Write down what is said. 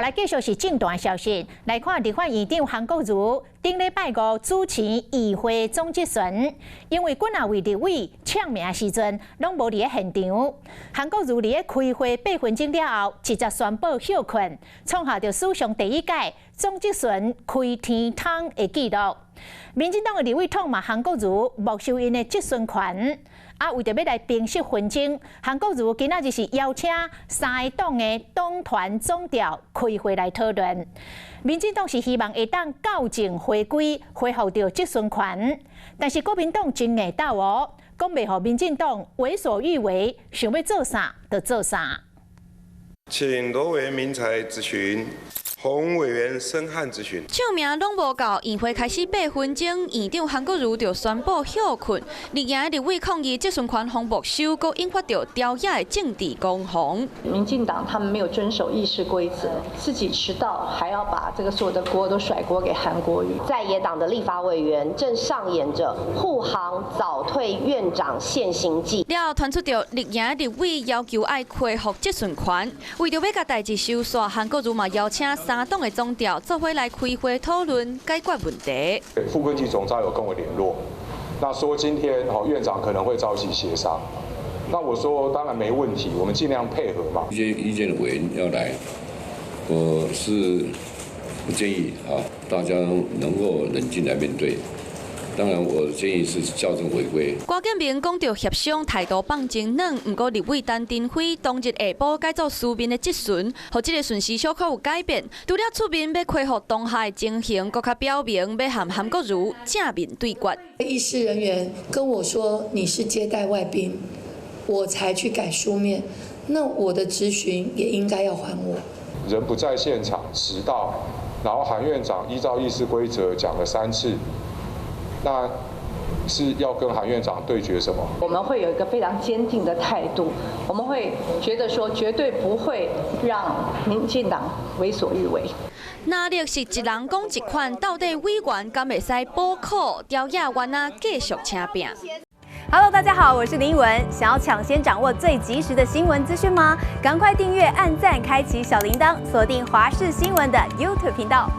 來繼續是政壇消息，來看立法院長韓國瑜頂禮拜五主持議會總質詢，因為幾若位立委唱名時陣攏無佇咧現場，韓國瑜佇咧開會8分鐘了後，直接宣布歇睏，創下著史上第一屆總質詢開天窗的紀錄。民進黨的立委痛罵韓國瑜沒收𪜶的質詢權。啊，為著欲來平息紛爭，韓國瑜今仔日是邀請三个黨的黨團總召開會來討論。民進黨是希望會當校正回歸，恢復著質詢權，但是國民黨真硬鬥哦，講袂予民進黨為所欲為，想欲做啥就做啥。請羅委員明才質詢。洪委員申翰質詢。唱名攏無到，院會開始8分鐘，院長韓國瑜就宣布歇睏。綠營的立委抗議質詢權予沒收，閣引發著朝野的政治攻防。民進黨他們沒有遵守議事規則，自己遲到，還要把這個所有的鍋都甩鍋給韓國瑜。在野黨的立法委員正上演着護航早退院長現形記。了後傳出著綠營的立委要求愛恢復質詢權，為著欲共代誌收煞，韓國瑜嘛邀請三黨的總召做伙來開會討論解決問題。傅崐萁總召有跟我聯絡，那說今天院長可能會召集協商，那我說當然沒問題，我們盡量配合嘛。一些意見的委員要來，我是不建議啊，大家能夠冷靜來面對。當然，我建議是校正回歸。郭建明講著協商態度放真軟，毋過立委陳亭妃當日下晡改做書面的質詢，予這个順序小可有改變。除了出面欲恢復當下的情形，閣較表明欲和韓國瑜正面對決。議事人員跟我說你是接待外賓，我才去改書面。那我的質詢也應該要還我。人不在現場，遲到，然後韓院長依照議事規則講了3次。那是要跟韓院長對決什麼？我們會有一個非常堅定的態度，我們會覺得說絕對不會讓民進黨為所欲為。藍綠是一人講一款，到底委員敢會使補考？朝野原來繼續請拼。 Hello，大家好，我是林奕文。想要搶先掌握最及時的新聞資訊嗎？趕快訂閱、按讚、開啟小鈴鐺，鎖定華視新聞的 YouTube 頻道。